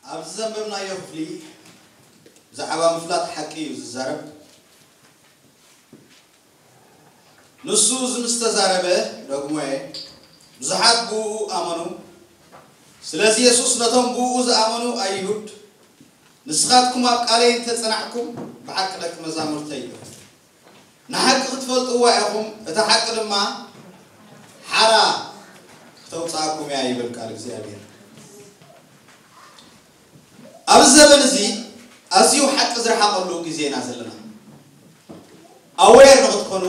ኣብዚ ዘንበብናዮ ክፍሊ ብዛዕባ ምፍላጥ ሓቂ እዩ ዝዛረብ። ንሱ እዚ ምስ ተዛረበ ደግሞ እየ፣ ብዙሓት ብእኡ ኣመኑ። ስለዚ የሱስ ነቶም ብእኡ ዝኣመኑ ኣይሁድ፣ "ንስኻትኩም ኣብ ቃለይ እንተ ጸናሕኩም፣ ብሓቂ ደቂ መዛሙርተይ ኢኹም። ንሓቂ ክትፈልጥዋ ኢኹም፣ እታ ሓቂ ድማ ሓራ ክተውጽኣኩም እያ" ይብል ቃል እግዚኣብሔር። ኣብዚ ዘበን እዚ ኣዝዩ ሓቂ ዝረሓቐሉ ግዜ ኢና ዘለና። ኣዌር ንክትኮኑ፣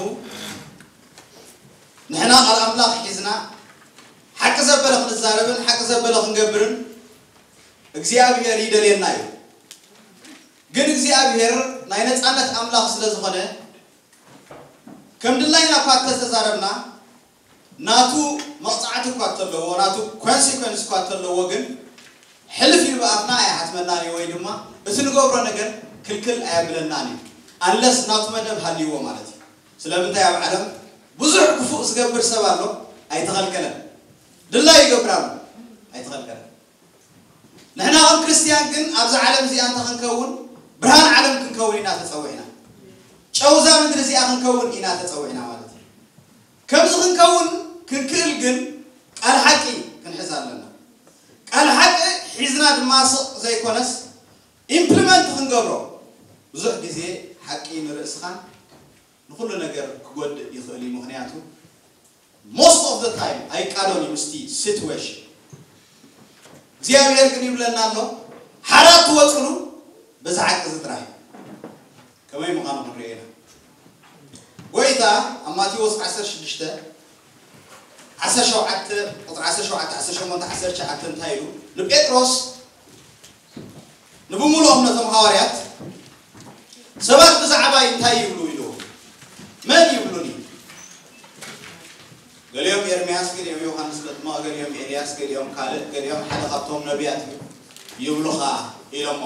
ንሕና ቃል ኣምላኽ ሒዝና ሓቂ ዘበለ ክንዛረብን ሓቂ ዘበለ ክንገብርን እግዚኣብሔር ይደልየና እዩ። ግን እግዚኣብሔር ናይ ነጻነት ኣምላኽ ስለ ዝኾነ፣ ከም ድላይና እኳ እንተተዛረብና፣ ናቱ መቕጻዕቲ እኳ እንተለዎ፣ ናቱ ኮንሲኮንስ እኳ እንተለዎ፣ ግን ሕልፍ ኢሉ ብኣፍና ኣይሓትመናን እዩ፣ ወይ ድማ እቲ ንገብሮ ነገር ክልክል ኣየብለናን እዩ። ኣንለስ ናቱ መደብ ሃልይዎ ማለት እዩ። ስለምንታይ ኣብ ዓለም ብዙሕ ክፉእ ዝገብር ሰብ ኣሎ፣ ኣይተኸልከለን። ድላዩ ይገብር ኣሎ፣ ኣይተኸልከለን። ንሕና ከም ክርስትያን ግን ኣብዛ ዓለም እዚኣ እንተ ክንከውን፣ ብርሃን ዓለም ክንከውን ኢና ተጸዊዕና። ጨው እዛ ምድሪ እዚኣ ክንከውን ኢና ተጸዊዕና ማለት እዩ። ከምዚ ክንከውን ክንክእል ግን ቃል ሓቂ ክንሕዝ ኣለና። ቃል ሓቂ ሒዝና ድማ ስቕ ዘይኮነስ ኢምፕሊመንት ክንገብሮ። ብዙሕ ግዜ ሓቂ ንርእስኻን ንኹሉ ነገር ክጎድእ ይኽእል እዩ። ምኽንያቱ most of the time ኣይቃዶን እዩ ምስቲ ሲትዌሽን። እግዚኣብሔር ግን ይብለና ኣሎ፣ ሓራ ትወፅሉ በዚ ሓቂ እዚ ጥራሕ እዩ። ከመይ ምዃኑ ክንርኢ ኢና። ጎይታ ኣብ ማቴዎስ ዓሰርተ ሽዱሽተ፣ ዓሰርተ ሸውዓተ፣ ቁፅሪ ዓሰርተ ሸውዓተ፣ ዓሰርተ ሸሞንተ፣ ዓሰርተ ትሽዓተ እንታይ ኢሉ ንጴጥሮስ ንብምሉኦም ነቶም ሃዋርያት፣ "ሰባት ብዛዕባይ እንታይ ይብሉ?" ኢሉ። "መን ይብሉኒ?" ገሊኦም ኤርምያስ፣ ገሊኦም ዮሃንስ መጥምቕ፣ ገሊኦም ኤልያስ፣ ገሊኦም ካልእ፣ ገሊኦም ሓደ ካብቶም ነቢያት እዩ ይብሉኻ ኢሎሞ።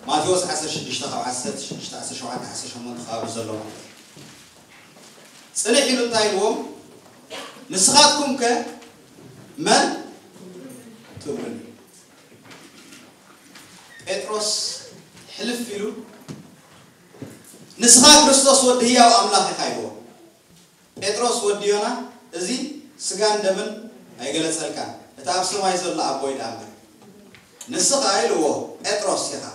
ማቴዎስ ዓሰርተ ሽዱሽተ ካብ ዓሰርተ ሽዱሽተ፣ ዓሰርተ ሸውዓተ፣ ዓሰርተ ሸሞንተ ከባቢ ዘሎ ማለት እዩ። ጽንሕ ኢሉ እንታይ ኢልዎም? "ንስኻትኩም ከ መን ትብሉኒ?" ጴጥሮስ ሕልፍ ኢሉ፣ "ንስኻ ክርስቶስ ወዲ ህያው ኣምላኽ ኢኻ" ኢልዎ። ጴጥሮስ ወዲ ዮና፣ "እዚ ስጋን ደምን ኣይገለጸልካን፣ እቲ ኣብ ሰማይ ዘሎ ኣቦይ ደኣ እምበር። ንስኻ" ኢልዎ፣ "ጴጥሮስ ኢኻ፣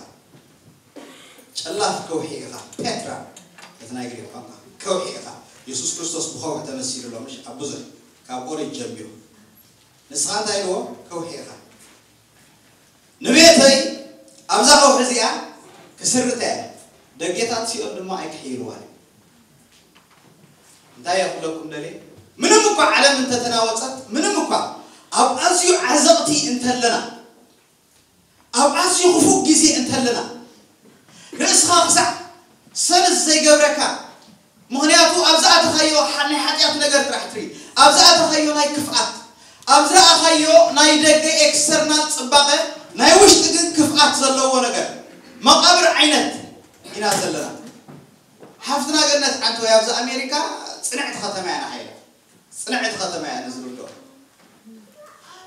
ጨላፍ ከውሒ ኢኻ፣ ፔትራ፣ እቲ ናይ ግሪክ ቋንቋ፣ ከውሒ ኢኻ።" የሱስ ክርስቶስ ብኸውሒ ተመሲሉ ኣሎ፣ ምሽ ኣብ ብዙሕ፣ ካብ ኦሪት ጀሚሩ። "ንስኻ እንታይ" ኢልዎ፣ "ከውሒ ኢኻ። ንቤተይ ኣብዛ ከውሒ እዚኣ ክስርታ እየ፣ ደጌታት ሲኦል ድማ ኣይክሕይልዋን እዮም።" እንታይ እየ ክብለኩም ደልየ? ምንም እኳ ዓለም እንተተናወጸት፣ ምንም እኳ ኣብ ኣዝዩ ዓዘቕቲ እንተለና፣ ኣብ ኣዝዩ ክፉእ ግዜ እንተለና፣ ርእስኻ ክሳዕ ሰልስ ዘይገብረካ፣ ምኽንያቱ ኣብ ዝኣተኻዮ ሓ-፣ ናይ ሓጢኣት ነገር ጥራሕ ትርኢ፣ ኣብ ዝኣተኻዮ ናይ ክፍኣት፣ ኣብ ዝረኣኻዮ ናይ ደገ ኤክስተርናል ጽባቐ፣ ናይ ውሽጢ ግን ክፍኣት ዘለዎ ነገር፣ መቓብር ዓይነት ኢና ዘለና። ሓፍትና ገነት ዓንተወይ ኣብዚ ኣሜሪካ ጽንዕቲ ከተማ እያ ንዓይ ኢላ። ጽንዕቲ ከተማ እያ ንዝርድኦ።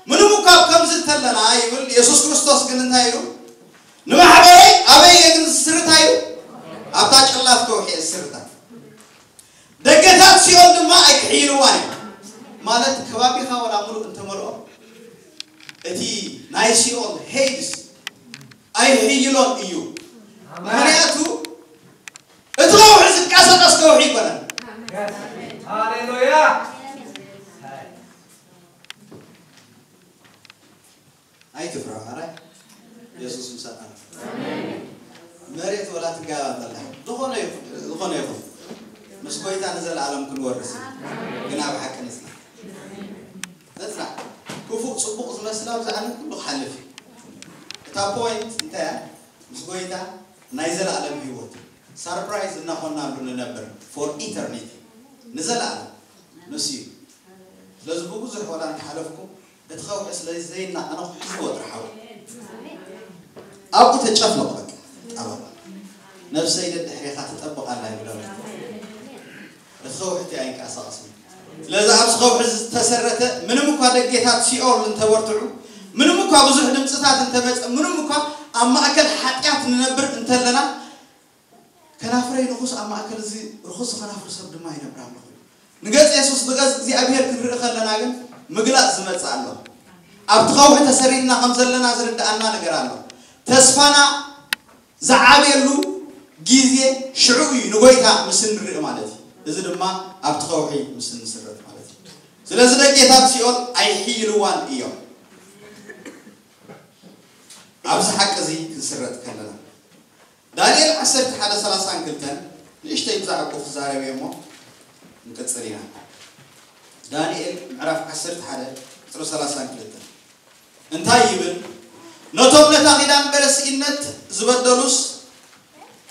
ምንም እኳ ኣብ ከምዚ እንተለና ይብል የሱስ ክርስቶስ ግን እንታይ ኢሉ? "ንማሕበረይ ኣበይ እየ ግን ዝስርታ?" ኢሉ፣ "ኣብታ ጨላፍ ከውሒ እየ ዝስርታ። ደገታት ሲኦል ድማ ኣይክሕይልዋን እዮም።" ማለት ከባቢኻ ወላ ሙሉእ እንተመልኦ እቲ ናይ ሲኦል ሄድስ ኣይሕይሎን እዩ። ምኽንያቱ እቲ ከውሒ ዝንቀሳቐስ ከውሒ ይኮነን። ሃሌሉያ። ኣይትፍራ፣ ኣራይ የሱስ ምሳና። መሬት ወላ ትጋባጠላ፣ ዝኾነ ይኹን፣ ዝኾነ ይኹን፣ ምስ ጎይታ ንዘለኣለም ክንወርስ ኢና። ግን ኣብ ሓቂ ንጽና። ንጽና። ክፉእ ጽቡቕ ዝመስል ኣብዚ ዓለም ኩሉ ክሓልፍ እዩ። እታ ፖይንት እንታይ እያ? ምስ ጎይታ ናይ ዘለኣለም ህይወት። ሰርፕራይዝ እናኾንናሉ ንነብር for eternity። ንዘለኣለም ንሱ እዩ። ስለዚ ብብዙሕ ወላ እንተሓለፍኩም፣ እቲ ከውሒ ስለ ዘይናቐነኹ፣ ሕዝዎ ጥራሕ ኣብኡ። ኣብኡ ተጨፍለቑ በቃ። ጣበባ። "ነፍሰይ ደድሕሬኻ ትጠብቕ ኣላ" ይብሎም። እቲ ከውሒ እቲ ኣይንቀሳቐስን። ስለዚ ኣብዚ ከውሒ ዝተሰረተ፣ ምንም እኳ ደጌታት ሲኦል እንተበርትዑ፣ ምንም እኳ ብዙሕ ድምፅታት እንተመፀ፣ ምንም እኳ ኣብ ማእከል ሓጢኣት ንነብር እንተለና፣ ከናፍረይ ርኹስ ኣብ ማእከል እዚ ርኹስ ዝኸናፍር ሰብ ድማ ይነብር ኣለኹ። ንገጽ የሱስ ብገጽ እግዚኣብሔር ክንርኢ ከለና ግን ምግላጽ ዝመጽእ ኣሎ። ኣብቲ ከውሒ ተሰሪትና ከም ዘለና ዝርድኣና ነገር ኣሎ። ተስፋና ዝዓብየሉ ግዜ ሽዑ እዩ፣ ንጎይታ ምስ እንርኢ ማለት እዩ። እዚ ድማ ኣብቲ ከውሒ ምስ እንስረት ማለት እዩ። ስለዚ ደቂታት ሲኦል ኣይሕይልዋን እዮም። ኣብዚ ሓቂ እዚ ክንስረጥ ከለና ዳንኤል ዓሰርተ ሓደ ሰላሳን ክልተን ንእሽተይ ብዛዕባኡ ክዛረብ እየ እሞ ንቅጽል ኢና። ዳንኤል ምዕራፍ ዓሰርተ ሓደ ቁጽሪ ሰላሳን ክልተን እንታይ ይብል? ነቶም ነታ ኪዳን በረስኢነት ዝበደሉስ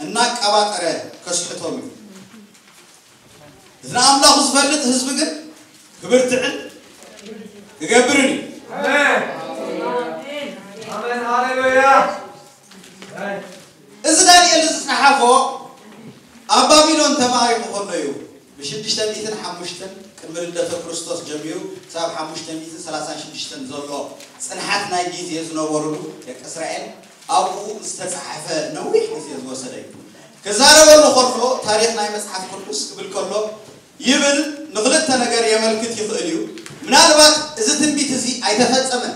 እናቀባጠረ ከስሕቶም እዩ። እዚ ንኣምላኹ ዝፈልጥ ህዝቢ ግን ክብርትዕን ክገብርን እዩ። ኣሜን። ኣሜን። ሃሌሉያ። እዚ ዳንኤል ዝጸሓፎ ኣብ ባቢሎን ተማሪኹ ከሎ እዩ። ብሽዱሽተ ሚእትን ሓሙሽተን ቅድሚ ልደተ ክርስቶስ ጀሚሩ ክሳብ ሓሙሽተ ሚእትን ሰላሳን ሽዱሽተን ዘሎ ጽንሓት ናይ ግዜ ዝነበሩሉ ደቂ እስራኤል ኣብኡ ዝተጻሕፈ ነዊሕ ግዜ ዝወሰደ እዩ። ክዛረበሉ ከሎ ታሪኽ ናይ መጽሓፍ ቅዱስ ክብል ከሎ ይብል ንኽልተ ነገር የመልክት ይኽእል እዩ። ምናልባት እዚ ትንቢት እዚ ኣይተፈጸመን።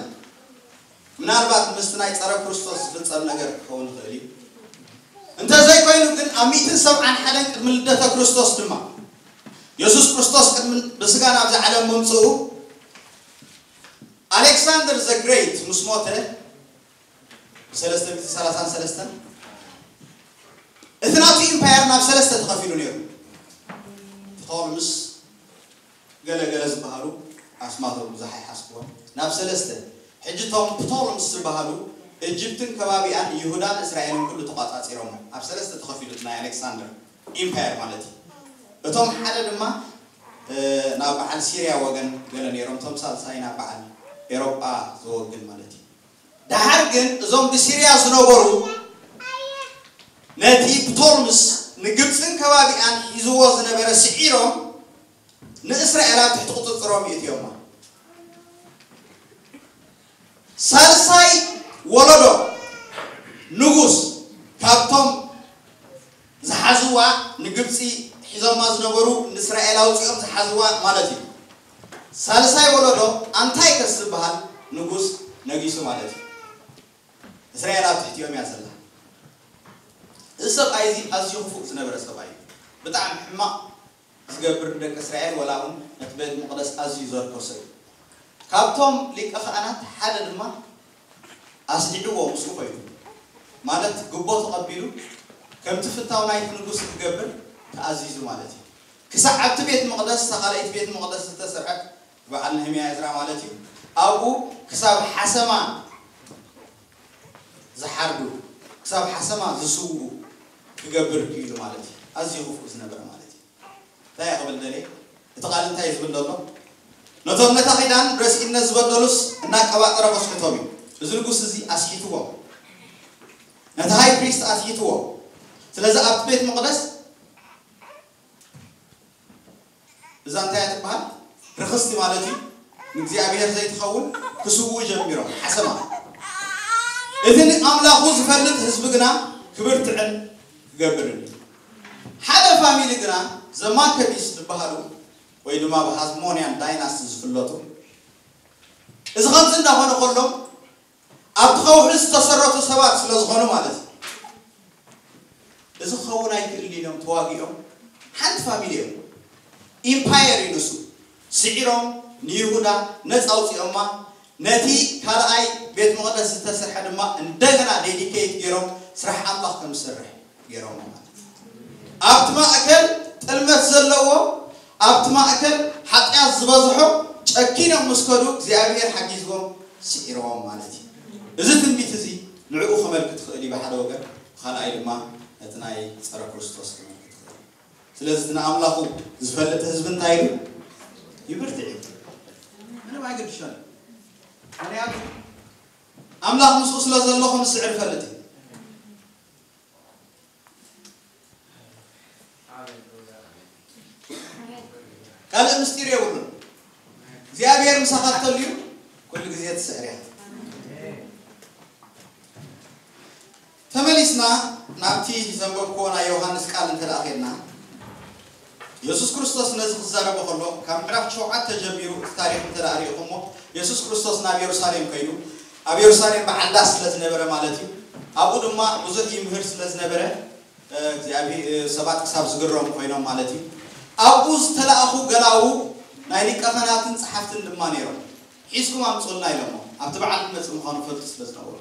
ምናልባት ምስቲ ናይ ጸረ ክርስቶስ ዝፍጸም ነገር ክኸውን ይኽእል እዩ። እንተዘይኮይኑ ግን ኣብ ሚእትን ሰብዓን ሓደን ቅድሚ ልደተ ክርስቶስ ድማ የሱስ ክርስቶስ ቅድሚ ብስጋ ናብዚ ዓለም ምምጽኡ ኣሌክሳንደር ዘ ግሬት ምስ ሞተ ብሰለስተ ሚእትን ሰላሳን ሰለስተን እቲ ናቱ ኢምፓየር ናብ ሰለስተ ተኸፊሉ ነይሩ። ፕቶለምስ ገለ ገለ ዝበሃሉ ኣስማቶም ብዙሕ ኣይሓስብዎን። ናብ ሰለስተ ሕጂ እቶም ፕቶለምስ ዝበሃሉ እጅፕትን ከባቢኣን ይሁዳን እስራኤልን ኩሉ ተቋጻጺሮሞ ኣብ ሰለስተ ተኸፊሉ እቲ ናይ ኣሌክሳንደር ኢምፓየር ማለት እዩ። እቶም ሓደ ድማ እ፣ ናብ በዓል ሲርያ ወገን ገለ ነይሮም፣ እቶም ሳልሳይ ናብ በዓል ኤሮጳ ዝወግን ማለት እዩ። ደሓር ግን እዞም ብሲርያ ዝነበሩ ነቲ ፕቶልምስ ንግብፅን ከባቢኣን ሒዝዎ ዝነበረ ስዒሮም ንእስራኤል ኣብ ትሕቲ ቁፅፅሮም ይእትዮማ። ሳልሳይ ወለዶ ንጉስ ካብቶም ዝሓዝዋ ንግብፂ ሒዞማ ዝነበሩ ንእስራኤል ኣውፂኦም ዝሓዝዋ ማለት እዩ። ሳልሳይ ወለዶ ኣንታይከስ ዝበሃል ንጉስ ነጊሱ ማለት እዩ። እስራኤል ኣብ ትሕቲኦም እያ ዘላ። እዚ ሰብኣይ እዚ ኣዝዩ ክፉእ ዝነበረ ሰብኣይ እዩ። ብጣዕሚ ሕማቕ ዝገብር ንደቂ እስራኤል ወላ እውን ነቲ ቤት መቕደስ ኣዝዩ ዘርከሶ እዩ። ካብቶም ሊቀ ካህናት ሓደ ድማ ኣስዲዕዎ ምስኡ ኮይኑ ማለት ግቦ ተቐቢሉ ከምቲ ፍታው ናይቲ ንጉስ ክገብር ተኣዚዙ ማለት እዩ። ክሳዕ ኣብቲ ቤት መቕደስ እታ ካልኣይቲ ቤት መቕደስ ዝተሰርሐት በዓል ነህምያ እዝራ ማለት እዩ። ኣብኡ ክሳብ ሓሰማ ዝሓርዱ ክሳብ ሓሰማ ዝስውኡ ክገብር ክኢሉ ማለት እዩ። ኣዝዩ ክፉእ ዝነበረ ማለት እዩ። እንታይ እየ ክብል ደልየ? እቲ ቃል እንታይ እዩ ዝብል ዘሎ? ነቶም ነታ ኪዳን ረስኢነት ዝበደሉስ እናቀባጠረ ከስሕቶም እዩ። እዚ ንጉስ እዚ ኣስሒትዎም፣ ነቲ ሃይ ፕሪስት ኣስሒትዎ። ስለዚ ኣብቲ ቤት መቕደስ እዛ እንታይ እያ ትበሃል? ርኽስቲ ማለት እዩ። ንእግዚኣብሔር ዘይትኸውን ክስውኡ ጀሚሮም ሓሰማ። እቲ ንኣምላኹ ዝፈልጥ ህዝቢ ግና ክብርትዕን ክገብርን እዩ። ሓደ ፋሚሊ ግና ዘማከቢስ ዝበሃሉ ወይ ድማ ብሃዝሞንያን ዳይናስቲ ዝፍለጡ እዚ ከምዚ እንዳኾነ ከሎም ኣብቲ ከውሒ ዝተሰረቱ ሰባት ስለ ዝኾኑ ማለት እዩ። እዚ ክኸውን ኣይክእልን ኢሎም ተዋጊኦም ሓንቲ ፋሚሊ እዮም። ኢምፓየር እዩ ንሱ። ስዒሮም ንይሁዳ ነፃ ኣውፂኦማ። ነቲ ካልኣይ ቤት መቕደስ ዝተሰርሐ ድማ እንደገና ዴዲኬት ገይሮም ስራሕ ኣምላኽ ከም ዝሰርሕ ገይሮም ማለት እዩ። ኣብቲ ማእከል ጥልመት ዘለዎ ኣብቲ ማእከል ሓጢኣት ዝበዝሖ ጨኪኖም ምስ ከዱ እግዚኣብሔር ሓጊዝዎም ስዒርዎም ማለት እዩ። እዚ ትንቢት እዚ ንዕኡ ከመልክት ክእል እዩ ብሓደ ወገን፣ ብካልኣይ ድማ ነቲ ናይ ጸረ ክርስቶስ ከመልክት ክእል እዩ። ስለዚ እቲ ንኣምላኹ ዝፈልጥ ህዝቢ እንታይ ኢሉ ይብርትዕ እዩ። ምንም ኣይገድሻል። ምክንያቱ ኣምላኽ ምስኡ ስለ ዘሎ ከም ዝስዕር ይፈልጥ እዩ። ካልእ ምስጢር የብሉን። እግዚኣብሔር ምሳኻ እንተልዩ ኩሉ ግዜ ትስዕር እያ። ንና ናብቲ ዘንበብክዎ ናይ ዮሃንስ ቃል እንተ ደኣ ኬድና፣ የሱስ ክርስቶስ ነዚ ክዛረቦ ከሎ፣ ካብ ምዕራፍ ሸውዓተ ጀሚሩ እቲ ታሪኽ እንተ ደኣ ርኢኹሞ፣ የሱስ ክርስቶስ ናብ የሩሳሌም ከይዱ፣ ኣብ የሩሳሌም በዓል ዳስ ስለ ዝነበረ ማለት እዩ። ኣብኡ ድማ ብዙሕ ይምህር ስለ ዝነበረ፣ እ፣ እግዚኣብሄ-፣ እ፣ ሰባት ክሳብ ዝግረሙ ኮይኖም ማለት እዩ። ኣብኡ ዝተላእኹ ገላዉ ናይ ሊቀ ካህናትን ጸሓፍትን ድማ ነይሮም። "ሒዝኩም ኣምጽኡልና" ኢሎሞ፣ ኣብቲ በዓል ክመጽእ ምዃኑ ፈልጡ ስለ ዝነበሩ።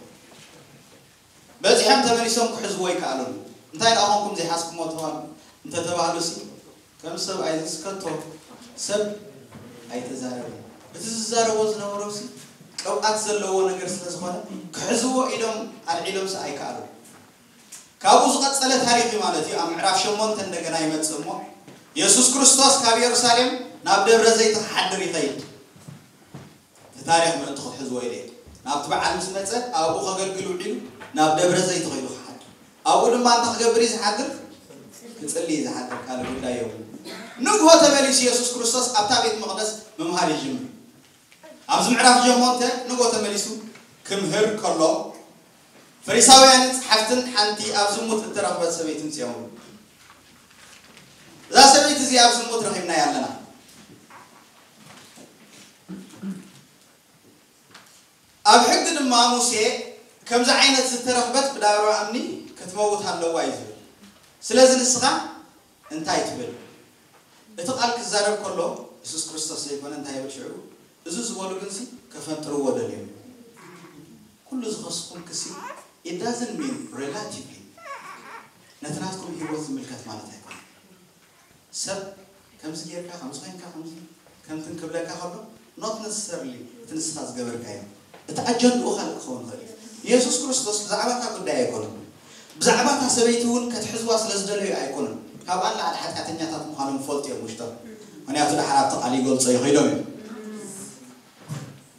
በጺሖም ተመሊሶም ክሕዝዎ ኣይከኣሉን። "እንታይ ደኣ ኾንኩም ዘይሓዝኩሞ?" ተባህሉ፣ እንተ ተባህሉሲ፣ ከም ሰብ ኣይዝስ ከቶ ሰብ ኣይተዛረበን። እቲ ዝዛረቦ ዝነበሮሲ ቅብኣት ዘለዎ ነገር ስለ ዝኾነ፣ ክሕዝዎ ኢሎም ኣልዒሎምሲ ኣይከኣሉን። ካብኡ ዝቐጸለ ታሪኽ እዩ ማለት እዩ። ኣብ ምዕራፍ ሸሞንተ እንደገና ይመጽእ እሞ፣ የሱስ ክርስቶስ ካብ የሩሳሌም ናብ ደብረ ዘይት ክሓድር ይኸይድ። እቲ ታሪኽ ምእንቲ ክትሕዝዎ ኢለ እየ። ናብቲ በዓል ምስ መጸ፣ ኣብኡ ከገልግል ውዒሉ ናብ ደብረ ዘይት ኸይዱ ክሓድር። ኣብኡ ድማ እንታይ ክገብር እዩ ዝሓድር? ክጽሊ እዩ ዝሓድር፣ ካልእ ጉዳይ የብሉን። ንግሆ ተመሊሱ የሱስ ክርስቶስ ኣብታ ቤት መቕደስ ምምሃር ይጅምር። ኣብዚ ምዕራፍ ሸሞንተ ንግሆ ተመሊሱ ክምህር ከሎ፣ ፈሪሳውያንን ጸሓፍትን ሓንቲ ኣብ ዝሙት እተረኽበት ሰበይቲ ምጽኦም። እዛ ሰበይቲ እዚኣ ኣብ ዝሙት ረኺብናያ ኣለና። ኣብ ሕጊ ድማ ሙሴ ከምዚ ዓይነት ዝተረኽበት ብዳርባ እምኒ ክትመውት ኣለዋ እዩ ዝብል። ስለዚ ንስኻ እንታይ ትብል? እቲ ቃል ክዛረብ ከሎ የሱስ ክርስቶስ ዘይኮነ እንታይ ይብል ሽዑ? እዚ ዝበሉ ግንሲ ከፈንጥርዎ ደልዮም። ኩሉ ዝኸስኹም ክሲ it doesn't mean relatively ነቲ ናትኩም ህይወት ዝምልከት ማለት ኣይኮነን። ሰብ ከምዚ ጌርካ፣ ከምዚ ኮይንካ፣ ከምዚ ከምትን ክብለካ ከሎ not necessarily እቲ ንስኻ ዝገበርካዮ፣ እቲ ኣጀንድኡ ካልእ ክኸውን ይኽእል እዩ። ንየሱስ ክርስቶስ ብዛዕባ እታ ጉዳይ ኣይኮነን። ብዛዕባ እታ ሰበይቲ እውን ከትሕዝዋ ስለ ዝደለዩ ኣይኮነን። ካብኣ ንላዕሊ ሓጢኣተኛታት ምዃኖም ይፈልጡ እዮም ውሽጦም። ምኽንያቱ ደሓር ኣብቲ ቃል ይገልጾ ይኸይዶም እዮም።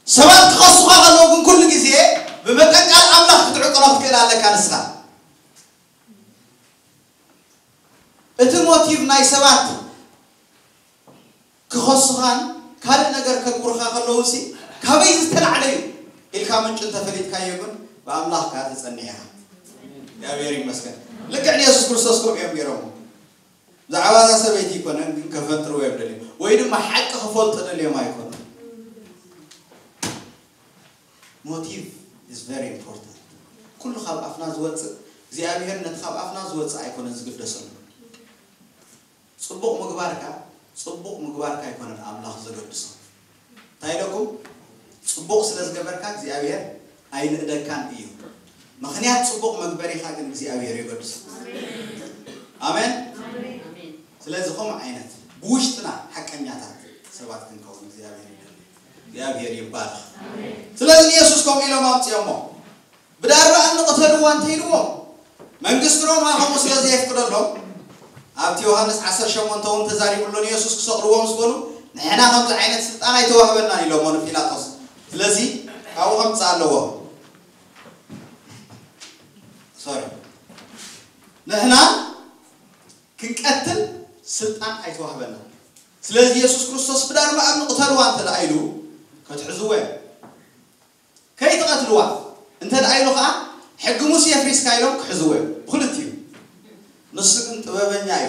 ሰባት ክኸሱኻ ከለዉ ግን ኩሉ ግዜ ብመጠን ቃል ኣምላኽ ክትዕቅኖ ክትክእል ኣለካ ንስኻ። እቲ ሞቲቭ ናይ ሰባት ክኸሱኻን ካልእ ነገር ከግብሩኻ ከለዉ ሲ ካበይ ዝተላዕለ እዩ ኢልካ ምንጩ እንተፈሊጥካዮ ግን ብኣምላኽ ከኣ ትጸንዕ ኢኻ። እግዚኣብሔር ይመስገን። ልክዕ ንየሱስ ክርስቶስ ከምኡ እዮም ገይሮሞ። ብዛዕባ እዛ ሰበይቲ ኣይኮነን ግን ከፈንጥርዎ እዮም ደልዮም። ወይ ድማ ሓቂ ክፈልጡ ደልዮም ኣይኮኑን። ሞቲቭ is very important። ኩሉ ካብ ኣፍና ዝወጽእ እግዚኣብሔር ነቲ ካብ ኣፍና ዝወጽእ ኣይኮነን ዝግደሰሉ። ጽቡቕ ምግባርካ፣ ጽቡቕ ምግባርካ ኣይኮነን ኣምላኽ ዘገድሶ። እንታይ ኢለኩም? ጽቡቕ ስለ ዝገበርካ እግዚኣብሔር ኣይንእደካን እዩ። ምኽንያት ጽቡቕ መግበሪኻ ግን እግዚኣብሔር የገድሶ። ኣሜን። ስለዚ ከምኡ ዓይነት ብውሽጥና ሓቀኛታት ሰባት ክንከውን እግዚኣብሔር ይደሊ። እግዚኣብሔር ይባረኽ። ስለዚ ንየሱስ ከምኡ ኢሎም ኣምፅኦሞ። ብዳርባ እምኒ ቅተልዋ እንተ ኢልዎም መንግስቲ ሮማ ከምኡ ስለ ዘየፍቅደሎም ኣብቲ ዮሃንስ ዓሰርተ ሸሞንተ እውን ተዛሪቡ ኣሎ። ንየሱስ ክሰቕልዎ ምስ በሉ ንሕና ከምዚ ዓይነት ስልጣን ኣይተዋህበናን ኢሎሞ ንጲላጦስ። ስለዚ ካብኡ ከምፅእ ኣለዎ። ሶሪ፣ ንሕና ክንቀትል ስልጣን ኣይተዋህበናን። ስለዚ የሱስ ክርስቶስ ብዳርባ እምኒ ቅተልዋ እንተ ደኣ ኢሉ ከትሕዝዎ እዮም። ከይትቐትልዋ እንተ ደኣ ኢሉ ኸዓ ሕጊ ሙሴ ኣፍሪስካ ኢሎም ክሕዝዎ እዮም። ብኽልቲኡ። ንሱ ግን ጥበበኛ እዩ።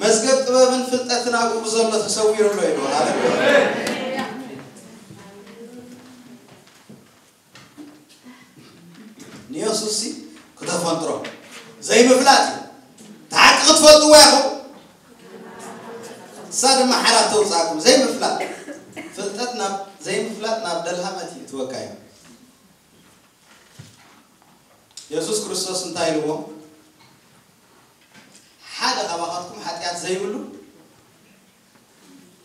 መዝገብ ጥበብን ፍልጠትን ኣብኡ ብዘሎ ተሰዊሩ ኣሎ ኢሉ። ሃሌሉያ። ንየሱስ ሲ ክተፈንጥሮ ዘይምፍላጥ እዩ። እቲ ሓቂ ክትፈልጥዎ ኢኹም። እሳ ድማ ሓራ ተውፅኣኩም። ዘይምፍላጥ። ፍልጠት ናብ ዘይምፍላጥ ናብ ደልሃመት እዩ እትወካ እዩ። የሱስ ክርስቶስ እንታይ ኢልዎም? ሓደ ካባኻትኩም ሓጢኣት ዘይብሉ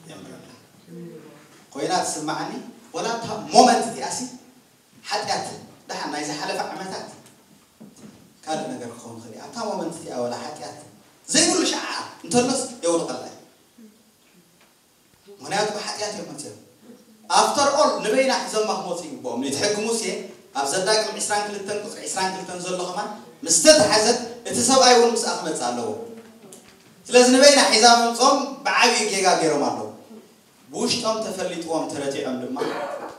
የንብረላ። ኮይና ትስማዓኒ፣ ወላ እታ ሞመንት እቲኣሲ ሓጢኣት ደሓን ናይ ዝሓለፈ ዓመታት ካልእ ነገር ክኸውን ይኽእል እዩ። ኣብታ ሞመንት እቲኣ ወላ ሓጢኣት ዘይብሉ ሸዓ እንተሎስ የውድቐላ እዩ። ምኽንያቱ ብሓጢኣት እዮም መፅኦም። ኣፍተር ኦል ንበይና ሒዞማ ክመፁ ይግብኦም። እቲ ሕጊ ሙሴ ኣብ ዘዳግም ዕስራን ክልተን ቁፅሪ ዕስራን ክልተን ዘሎ ከማን ምስ ተተሓዘት እቲ ሰብኣይ እውን ምስኣ ክመፅእ ኣለዎ። ስለዚ ንበይና ሒዛ ምምፅኦም ብዓብዩ ጌጋ ገይሮም ኣለዉ። ብውሽጦም ተፈሊጥዎም ተረቲዖም ድማ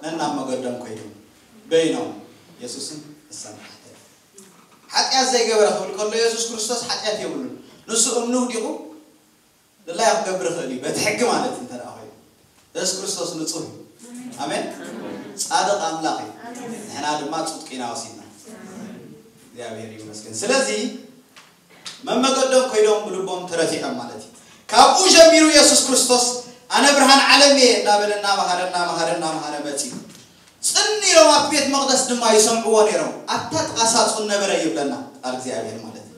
ነናብ መገዶም ኮይኖም በይኖም የሱስን ንሳን ተሓተቱ። ሓጢኣት ዘይገበረ ክብል ከሎ፣ የሱስ ክርስቶስ ሓጢኣት የብሉን። ንሱ እምኑ ውዲቑ ድላዩ ክገብር ይኽእል እዩ፣ በቲ ሕጊ ማለት እንተ ደኣ ኮይኑ። የሱስ ክርስቶስ ንጹህ እዩ። ኣሜን። ጻድቕ ኣምላኽ እዩ። ንሕና ድማ ጽድቁ ኢና ወሲድና። እግዚኣብሔር ይመስገን። ስለዚ መመገዶም ኮይዶም ብልቦም ተረቲዖም ማለት እዩ። ካብኡ ጀሚሩ የሱስ ክርስቶስ ኣነ ብርሃን ዓለም እየ እናበለ እናመሃረ እናመሃረ እናመሃረ መጺኡ። ጽን ኢሎም ኣብቲ ቤት መቕደስ ድማ ይሰምዕዎ ነይሮም። ኣብታ ጥቓ ሳጹን ነበረ ይብለና ቃል እግዚኣብሔር ማለት እዩ።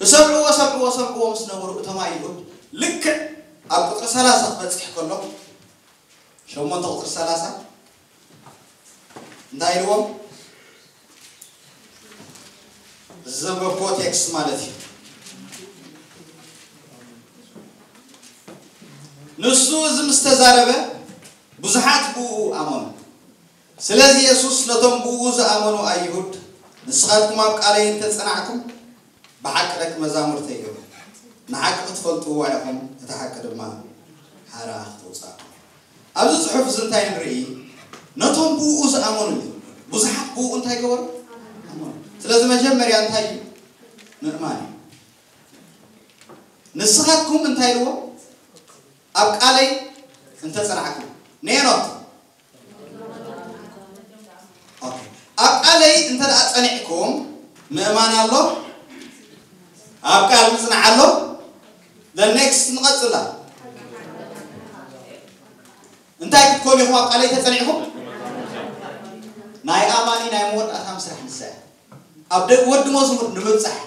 ይሰምዕዎ ሰምዕዎ ሰምዕዎ ምስ ነበሩ እቶም ኣይሁድ ልክዕ ኣብ ቁጽሪ ሰላሳ ክበጽሕ ከሎ ሸሞንተ ቁጽሪ ሰላሳ እንታይ ኢልዎም? እዚ ዘንበብክዎ ቴክስት ማለት እዩ። ንሱ እዚ ምስ ተዛረበ ብዙሓት ብኡ ኣመኑ። ስለዚ የሱስ ነቶም ብኡ ዝኣመኑ ኣይሁድ ንስኻትኩም ኣብ ቃለይ እንተጸናዕኩም ብሓቂ ደቂ መዛሙርተይ ኢኹም። ንሓቂ ክትፈልጥዋ ኢኹም፣ እቲ ሓቂ ድማ ሓራ ክትውጻእኩም። ኣብዚ ጽሑፍ እዚ እንታይ ንርኢ? ነቶም ብኡ ዝኣመኑ እዩ። ብዙሓት ብኡ እንታይ ገበሩ? ኣመኑ። ስለዚ መጀመርያ እንታይ እዩ? ምእማን እዩ። ንስኻትኩም እንታይ ኢልዎ? ኣብ ቃለይ እንተጸናዕኩም። ኔኖት ኦኬ። ኣብ ቃለይ እንተ ደኣ ጸኒዕኩም ምእማን ኣሎ፣ ኣብ ቃል ምጽናዕ ኣሎ። The next ንቐጽላ። እንታይ ክትኮኑ ኢኹም ኣብ ቃለይ ተጸኒዕኩም? ናይ ኣማኒ ናይ መወዳእታ ምስራሕ ንሳ እያ። ኣብ ደ-፣ ወዲ መዝሙር ንምብጻሕ።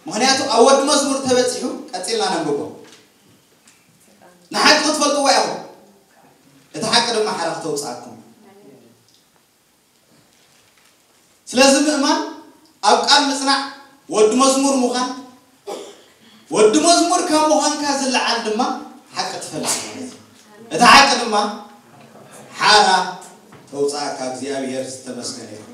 ምኽንያቱ ኣብ ወዲ መዝሙር ተበጺሑ ቀጺልና ነንብቦ። ንሓቂ ክትፈልጥዋ ኢኹም፣ እቲ ሓቂ ድማ ሓራ ክተውጽኣኩም። ስለዚ ምእማን ኣብ ቃል ምጽናዕ፣ ወዲ መዝሙር ምዃን፣ ወዲ መዝሙር ካብ ምዃንካ ዝለዓል ድማ ሓቂ ትፈልጥ ማለት እዩ። እቲ ሓቂ ድማ ሓራ ተውጽኣካ። እግዚኣብሔር ዝተመስገነ ይኹን።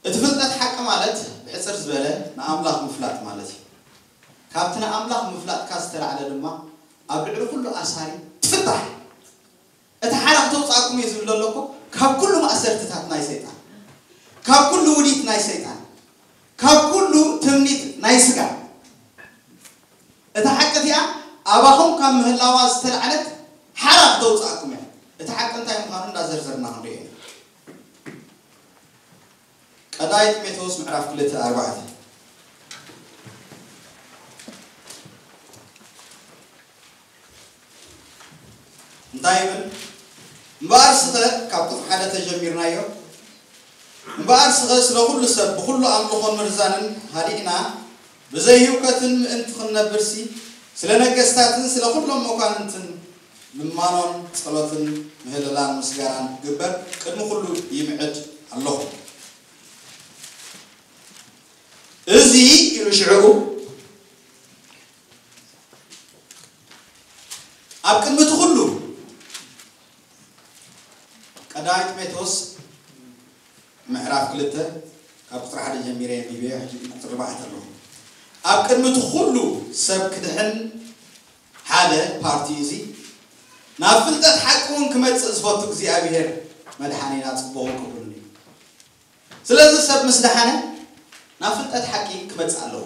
እቲ ፍልጠት ሓቂ ማለት ብሕጽር ዝበለ ንኣምላኽ ምፍላጥ ማለት እዩ። ካብቲ ንኣምላኽ ምፍላጥካ ዝተላዕለ ድማ ኣብ ልዕሊ ኩሉ ኣሳሪ ትፍታሕ። እቲ ሓራ ክተውጽኣኩም እየ ዝብል ዘሎ እኮ ካብ ኩሉ ማእሰርትታት ናይ ሰይጣን፣ ካብ ኩሉ ውዲት ናይ ሰይጣን፣ ካብ ኩሉ ትምኒት ናይ ስጋ። እታ ሓቂ እቲኣ ኣባኹም ካብ ምህላዋ ዝተላዕለት ሓራ ክተውጽኣኩም እያ። እቲ ሓቂ እንታይ ምዃኑ እንዳዘርዘርና ክንሪኦ ኢና። ቀዳማይ ጢሞቴዎስ ምዕራፍ ክልተ ኣርባዕተ። እንታይ ይብል? እምበኣር ስኸ ካብ ቁጽሪ ሓደ ተጀሚርናዮ። እምበኣር ስኸ ስለ ኩሉ ሰብ ብኹሉ ኣምልኾን ምርዛንን ሃዲእና ብዘይ ህውከትን ምእንቲ ክንነብርሲ ስለ ነገስታትን ስለ ኩሎም መኳንንትን ልማኖን ጸሎትን ምህለላን ምስጋናን ክግበር ቅድሚ ኩሉ ይምዕድ ኣለኹ። እዚ ኢሉ ሽዕኡ ኣብ ቅድሚ እቲ ኩሉ ቀዳማይ ጢሞቴዎስ ምዕራፍ ክልተ ካብ ቁጽሪ ሓደ ጀሚረ ኣንቢበዮ፣ ሕጂ ቁጽሪ ኣርባዕተ ኣለኹ። ኣብ ቅድሚ እቲ ኩሉ ሰብ ክድሕን ሓደ ፓርቲ እዚ ናብ ፍልጠት ሓቂ እውን ክመጽእ ዝፈቱ እግዚኣብሔር መድሓኒና ጽቡቕን ቅቡልን እዩ። ስለዚ ሰብ ምስ ደሓነ ናብ ፍልጠት ሓቂ ክመጽእ ኣለዎ።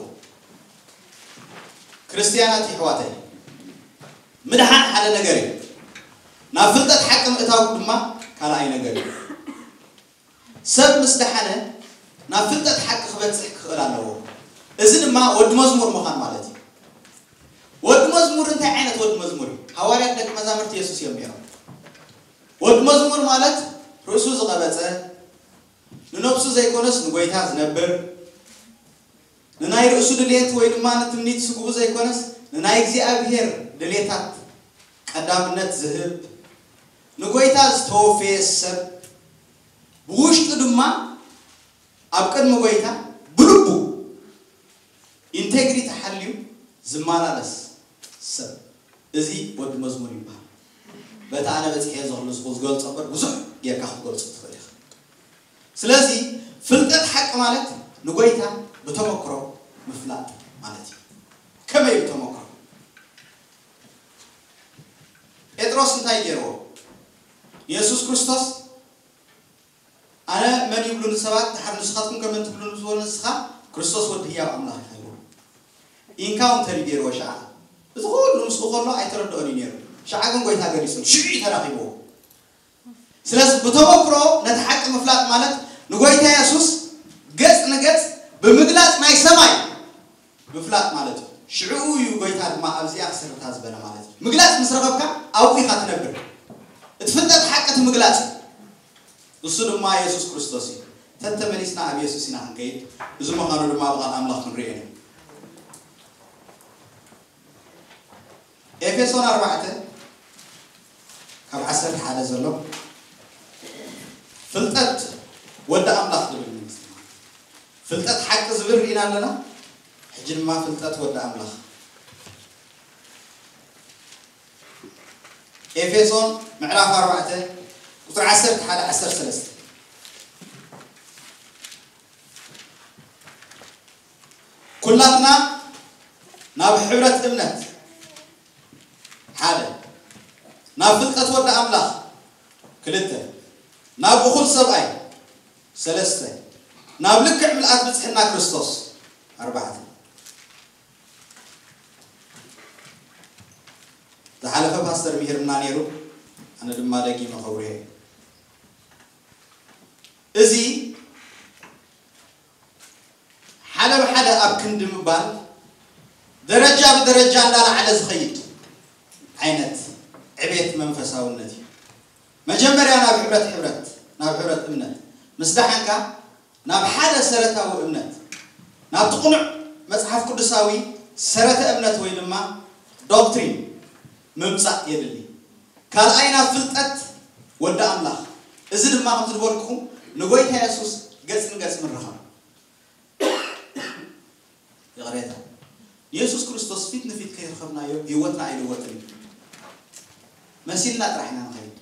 ክርስትያናት ይሕዋተይ፣ ምድሓን ሓደ ነገር እዩ። ናብ ፍልጠት ሓቂ ምእታው ድማ ካልኣይ ነገር እዩ። ሰብ ምስ ደሓነ ናብ ፍልጠት ሓቂ ክበጽሕ ክኽእል ኣለዎ። እዚ ድማ ወዲ መዝሙር ምዃን ማለት እዩ። ወዲ መዝሙር እንታይ ዓይነት ወዲ መዝሙር እዩ? ሃዋርያት ደቂ መዛሙርቲ የሱስ እዮም ነይሮም። ወዲ መዝሙር ማለት ርእሱ ዝቐበጸ፣ ንነብሱ ዘይኮነስ ንጎይታ ዝነብር፣ ንናይ ርእሱ ድሌት ወይ ድማ ንትምኒት ስግኡ ዘይኮነስ ንናይ እግዚኣብሔር ድሌታት ቀዳምነት ዝህብ፣ ንጎይታ ዝተወፈየ ሰብ፣ ብውሽጡ ድማ ኣብ ቅድሚ ጎይታ ብልቡ ኢንቴግሪቲ ሓልዩ ዝመላለስ ሰብ፣ እዚ ወዲ መዝሙር ይበሃል። በቲ ኣነ በጺሐ ዘኽሉ ዝገልጾ እምበር ብዙሕ ጌርካ ክትገልጾ ትኽእል ኢኻ። ስለዚ ፍልጠት ሓቂ ማለት ንጎይታ ብተመክሮ ምፍላጥ ማለት እዩ። ከመይ ብተመክሮ? ጴጥሮስ እንታይ ገይርዎ? ንየሱስ ክርስቶስ ኣነ ይብሉኒ ሰባት፣ ድሓር ንስኻትኩም ከመን ትብሉኒ ዝበሉ፣ ንስኻ ክርስቶስ ወዲ ህያው ኣምላኽ ኢኻ ይብሉ። ኢንካውንተር እዩ ገይርዎ ሸዓ። እዚ ኩሉ ምስኡ ከሎ ኣይተረድኦን እዩ ነይሩ። ሸዓ ግን ጎይታ ገሊጹ፣ ሽዑ እዩ ተራኺብዎ። ስለዚ ብተመክሮ ነቲ ሓቂ ምፍላጥ ማለት ንጎይታ የሱስ ገጽ ንገጽ ብምግላጽ ናይ ሰማይ ምፍላጥ ማለት እዩ። ሽዕኡ እዩ ጎይታ ድማ ኣብዚኣ ክስርታ ዝበለ ማለት እዩ። ምግላጽ ምስ ረኸብካ ኣብኡ ኢኻ ትነብር። እቲ ፍልጠት ሓቂ እቲ ምግላጽ እዩ። እሱ ድማ የሱስ ክርስቶስ እዩ። ተተመሊስና ኣብ የሱስ ኢና ክንከይድ። እዚ ምዃኑ ድማ ብቓል ኣምላኽ ክንሪኦ ኢና። ኤፌሶን ኣርባዕተ ካብ ዓሰርተ ሓደ ዘሎ ፍልጠት ወዲ ኣምላኽ ዝብል መንግስቲ ማለት እዩ። ፍልጠት ሓቂ ዝብል ርኢና ኣለና። ሕጂ ድማ ፍልጠት ወዲ ኣምላኽ ኤፌሶን ምዕራፍ ኣርባዕተ ቁጽሪ ዓሰርተ ሓደ ዓሰርተ ሰለስተ። ኩላትና ናብ ሕብረት እምነት ሓደ፣ ናብ ፍልጠት ወዲ ኣምላኽ ክልተ፣ ናብ እኹል ሰብኣይ ሰለስተ፣ ናብ ልክዕ ምልኣት ብጽሕና ክርስቶስ ኣርባዕተ። ዝሓለፈ ፓስተር ምሂርና ነይሩ፣ ኣነ ድማ ደጊመ ከብርሆ እየ። እዚ ሓደ ብሓደ ኣብ ክንዲ ምባል ደረጃ ብደረጃ እንዳላዕለ ዝኸይድ ዓይነት ዕቤት መንፈሳውነት እዩ። መጀመርያ ናብ ሕብረት፣ ሕብረት ናብ ሕብረት እምነት ምስ ደሓንካ ናብ ሓደ ሰረታዊ እምነት፣ ናብቲ ቅኑዕ መጽሓፍ ቅዱሳዊ ሰረተ እምነት ወይ ድማ ዶክትሪን ምምጻእ የድሊ። ካልኣይ ናብ ፍልጠት ወዲ ኣምላኽ። እዚ ድማ ከምቲ ዝበልኩኹም ንጎይታ የሱስ ገጽ ንገጽ ምርኻብ። ይቕሬታ። ንየሱስ ክርስቶስ ፊት ንፊት ከይረኸብናዮ ህይወትና ኣይልወጥን እዩ። መሲልና ጥራሕ ኢና ንኸይድ።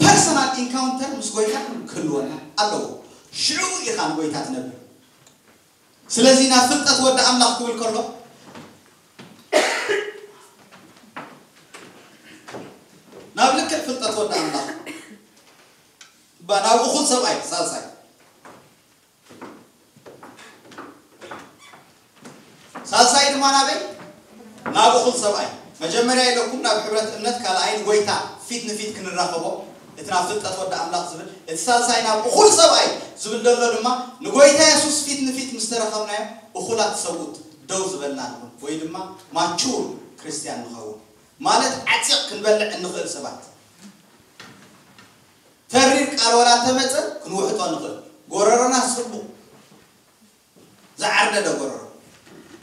ፐርሰናል ኢንካውንተር ምስ ጎይታ ክህልወና ኣለዎ። ሽዑ ኢኻ ንጎይታ ትነብር። ስለዚ ናብ ፍልጠት ወዲ ኣምላኽ ክብል ከሎ ናብ ልክዕ ፍልጠት ወዲ ኣምላኽ ባ ናብ እኹል ሰብኣይ ሳልሳይ ሳልሳይ ድማ ናበይ? ናብ እኹል ሰብኣይ። መጀመርያ ኢለኩም ናብ ሕብረት እምነት፣ ካልኣይ ንጎይታ ፊት ንፊት ክንራኸቦ፣ እቲ ናብ ፍልጠት ወዲ ኣምላኽ ዝብል፣ እቲ ሳልሳይ ናብ እኹል ሰብኣይ ዝብል ዘሎ ድማ ንጎይታ የሱስ ፊት ንፊት ምስ ተረኸብናዮ እኹላት ሰብኡት ደው ዝበልና ንኹን፣ ወይ ድማ ማቹር ክርስትያን ንኸውን። ማለት ዓፂቕ ክንበልዕ እንኽእል ሰባት። ተሪር ቃል ዋላ እንተመፀ ክንውሕጦ ንኽእል። ጎረሮና ፅቡቕ ዝዓርደደ ጎረሮ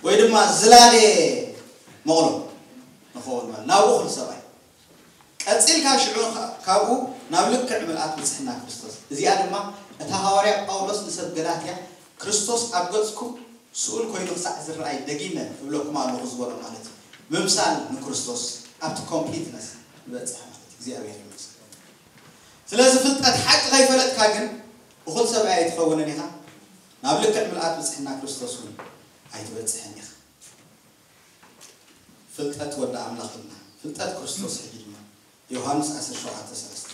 ወይ ድማ ዝላለየ መቕሎ ንኸውን ማለት ናብ እኹል ሰብኣይ። ቀጺልካ ሽዑ ካ-፣ ካብኡ ናብ ልክዕ ምልኣት ብጽሕና ክርስቶስ። እዚኣ ድማ እታ ሃዋርያ ጳውሎስ ንሰብ ገላትያ ክርስቶስ ኣብ ገጽኩም ስኡል ኮይኑ ክሳዕ ዝረኣይ ደጊመ እብለኩም ኣለኹ ዝበሎ ማለት እዩ። ምምሳል ንክርስቶስ ኣብቲ ኮምፕሊትነስ ንበጽሕ ማለት እዩ። እግዚኣብሔር ይመስገን። ስለዚ ፍልጠት ሓቂ ከይፈለጥካ ግን እኹል ሰብኣይ ኣይትኸውንን ኢኻ፣ ናብ ልክዕ ምልኣት ብጽሕና ክርስቶስ እውን ኣይትበጽሕን ኢኻ። ፍልጠት ወዲ ኣምላኽ ኢልና፣ ፍልጠት ክርስቶስ ሕጂ ድማ ዮሃንስ ዓሰርተ ሸውዓተ ሰለስተ።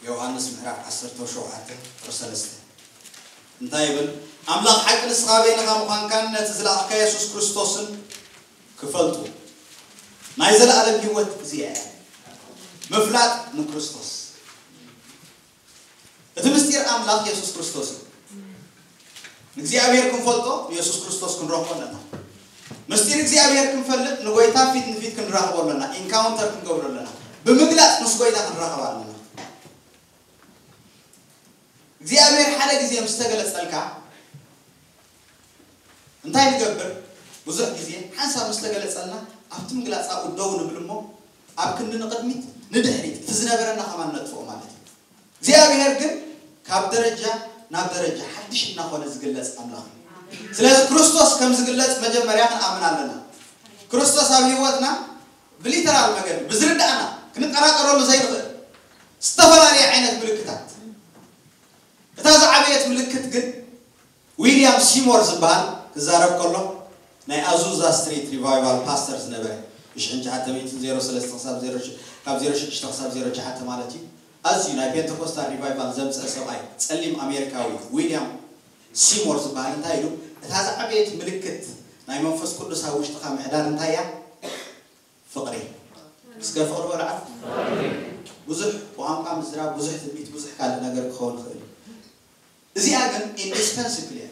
ዮሃንስ ምዕራፍ ዓሰርተ ሸውዓተ ቁጽሪ ሰለስተ እንታይ ይብል? ኣምላኽ ሓቂ ንስኻ በይንኻ ምዃንካን ነቲ ዝለኣኽካ የሱስ ክርስቶስን ክፈልጡ ናይ ዘለኣለም ህይወት እዚኣ እያ። ምፍላጥ ንክርስቶስ። እቲ ምስጢር ኣምላኽ የሱስ ክርስቶስ እዩ። ንእግዚኣብሔር ክንፈልጦ ንየሱስ ክርስቶስ ክንረኽቦ ኣለና። ምስጢር እግዚኣብሔር ክንፈልጥ ንጎይታ ፊት ንፊት ክንራኽቦ ኣለና። ኢንካውንተር ክንገብሮ ኣለና። ብምግላጽ ምስ ጎይታ ክንራኸብ ኣለና። እግዚኣብሔር ሓደ ግዜ ምስ ተገለጸልካ እንታይ ንገብር? ብዙሕ ግዜ ሓንሳብ ምስ ተገለጸልና ኣብቲ ምግላጽ ኣብኡ ደው ንብል እሞ ኣብ ክንዲ ንቕድሚት ንድሕሪት እቲ ዝነበረና ከማን ነጥፍኦ ማለት እዩ። እግዚኣብሔር ግን ካብ ደረጃ ናብ ደረጃ ሓድሽ እናኾነ ዝግለጽ ኣምላኽ እዩ። ስለዚ ክርስቶስ ከም ዝግለጽ መጀመርያ ክንኣምን ኣለና። ክርስቶስ ኣብ ህይወትና ብሊተራል መገዲ ብዝርዳእና ክንጠራጠረሉ ዘይንኽእል ዝተፈላለየ ዓይነት ምልክታት። እታ ዝዓበየት ምልክት ግን ዊልያም ሲሞር ዝበሃል ክዛረብ ከሎ ናይ ኣዙዛ ስትሪት ሪቫይቫል ፓስተር ዝነበረ ብ ሽሕን ትሽዓተ ሚእትን ዜሮ ሰለስተ ክሳብ ዜሮ ሽ- ካብ ዜሮ ሽዱሽተ ክሳብ ዜሮ ትሽዓተ ማለት እዩ። ኣዝዩ ናይ ፔንተኮስታል ሪቫይቫል ዘምፀአ ሰብኣይ ጸሊም ኣሜሪካዊ ዊልያም ሲሞር ዝበሃል እንታይ ኢሉ፣ እታ ዝዓበየት ምልክት ናይ መንፈስ ቅዱስ ኣብ ውሽጥኻ ምሕዳር እንታይ እያ? ፍቕሪ። እስከ ፍቕሪ በሉ ዓት። ብዙሕ ቋንቋ ምዝራብ፣ ብዙሕ ትንቢት፣ ብዙሕ ካልእ ነገር ክኸውን ይኽእል እዩ። እዚኣ ግን ኢንዲስፐንስብል እያ፣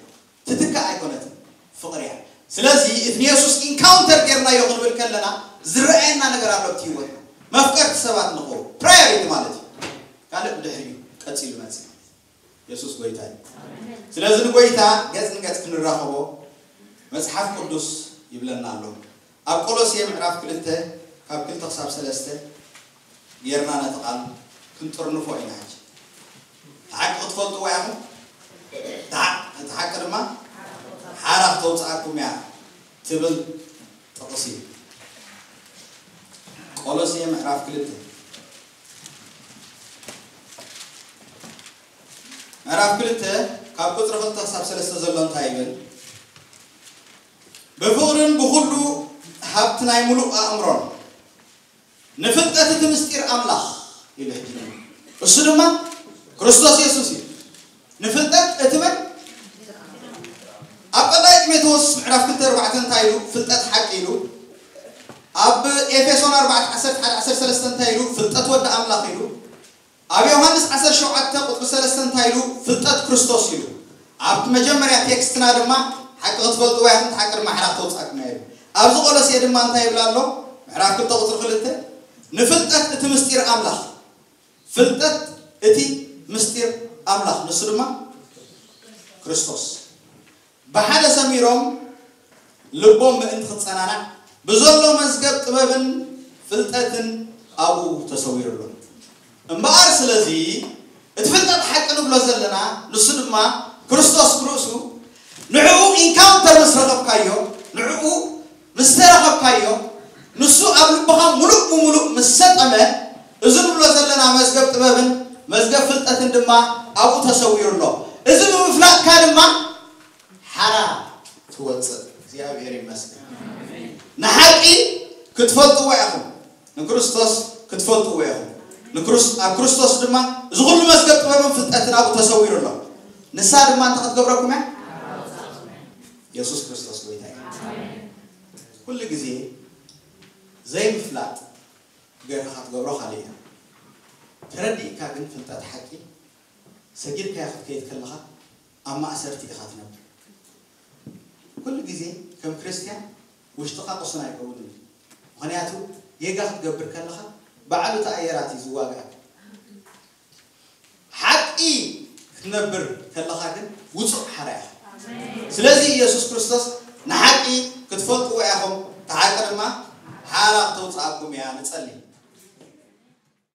ትትካእ ኣይኮነትን፣ ፍቕሪ እያ። ስለዚ እቲ ንየሱስ ኢንካውንተር ጌርናዮ ክንብል ከለና ዝረኣየና ነገር ኣሎ ኣብቲ ህይወትና። መፍቀርቲ ሰባት ንኸውን፣ ፕራዮሪቲ ማለት እዩ። ካልእ ብድሕሪኡ ቀጺሉ መጽእ። የሱስ ጎይታ እዩ። ስለዚ ንጎይታ ገጽ ንገጽ ክንራኸቦ መጽሓፍ ቅዱስ ይብለና ኣሎ። ኣብ ቆሎሴ ምዕራፍ ክልተ ካብ ክልተ ክሳብ ሰለስተ ጌርና ነቲ ቃል ክንጥርንፎ ኢና። ሕጂ እቲ ሓቂ ክትፈልጥዎ ኢኹም፣ እቲ ሓ- እቲ ሓቂ ድማ ሓራ ክተውፅኣኩም እያ ትብል ጥቕሲ እዩ። ቆሎሴ ምዕራፍ ክልተ ምዕራፍ ክልተ ካብ ቁፅሪ ክልተ ክሳብ ሰለስተ ዘሎ እንታይ ይብል? ብፍቕርን ብኹሉ ሃብቲ ናይ ምሉእ ኣእምሮን ንፍልጠት እቲ ምስጢር ኣምላኽ ኢሉ ሕጂ እሱ ድማ ክርስቶስ የሱስ እዩ። ንፍልጠት እቲ መን? ኣብ ቀዳይ ጢሞቴዎስ ምዕራፍ ክልተ ኣርባዕተ እንታይ ኢሉ? ፍልጠት ሓቂ ኢሉ። ኣብ ኤፌሶን ኣርባዕተ ዓሰርተ ሓደ ዓሰርተ ሰለስተ እንታይ ኢሉ? ፍልጠት ወዲ ኣምላኽ ኢሉ። ኣብ ዮሃንስ ዓሰርተ ሸውዓተ ቁፅሪ ሰለስተ እንታይ ኢሉ? ፍልጠት ክርስቶስ ኢሉ። ኣብቲ መጀመርያ ቴክስትና ድማ ሓቂ ክትፈልጥዋ ኢኹም፣ እቲ ሓቂ ድማ ሓራ ክተውፅኣኩም እያ ኢሉ። ኣብዚ ቆሎሴ ድማ እንታይ ይብል ኣሎ? ምዕራፍ ክልተ ቁፅሪ ክልተ ንፍልጠት እቲ ምስጢር ኣምላኽ፣ ፍልጠት እቲ ምስጢር ኣምላኽ ንሱ ድማ ክርስቶስ ብሓደ ሰሚሮም ልቦም ምእንቲ ክጸናናዕ ብዘሎ መዝገብ ጥበብን ፍልጠትን ኣብኡ ተሰዊሩ ኣሎ። እምበኣር ስለዚ እቲ ፍልጠት ሓቂ ንብሎ ዘለና ንሱ ድማ ክርስቶስ ብርእሱ ንዕኡ ኢንካውንተር ምስ ረኸብካዮ ንዕኡ ምስ ተረኸብካዮ ንሱ ኣብ ልብኻ ሙሉእ ብሙሉእ ምስ ሰጠመ እዚ ንብሎ ዘለና መዝገብ ጥበብን መዝገብ ፍልጠትን ድማ ኣብኡ ተሰዊሩ ኣሎ። እዚ ብምፍላጥካ ድማ ሓራ ትወፅእ። እግዚኣብሔር ይመስገን። ንሓቂ ክትፈልጥዎ ኢኹም፣ ንክርስቶስ ክትፈልጥዎ ኢኹም። ንክርስ- ኣብ ክርስቶስ ድማ እዚ ኩሉ መዝገብ ጥበብን ፍልጠትን ኣብኡ ተሰዊሩ ኣሎ። ንሳ ድማ እንታይ ክትገብረኩም እያ? የሱስ ክርስቶስ ጎይታ እዩ። ኩሉ ግዜ ዘይምፍላጥ ገርካ ትገብሮ ካልእ እዩ። ተረዲእካ ግን ፍልጠት ሓቂ ሰጊድካዮ ክትከይድ ከለኻ ኣብ ማእሰርቲ ኢኻ ትነብር። ኩሉ ግዜ ከም ክርስትያን ውሽጥኻ ቁሱን ኣይከውንን እዩ። ምኽንያቱ ጌጋ ክትገብር ከለኻ ባዕሉ እቲ ኣየራት እዩ ዝዋጋእ። ሓቂ ክትነብር ከለኻ ግን ውፁእ ሓራ ኢኻ። ስለዚ ኢየሱስ ክርስቶስ ንሓቂ ክትፈልጥዎ ኢኹም፣ እቲ ሓቂ ድማ ሓራ ክተውፅኣኩም እያ። ንጸሊ።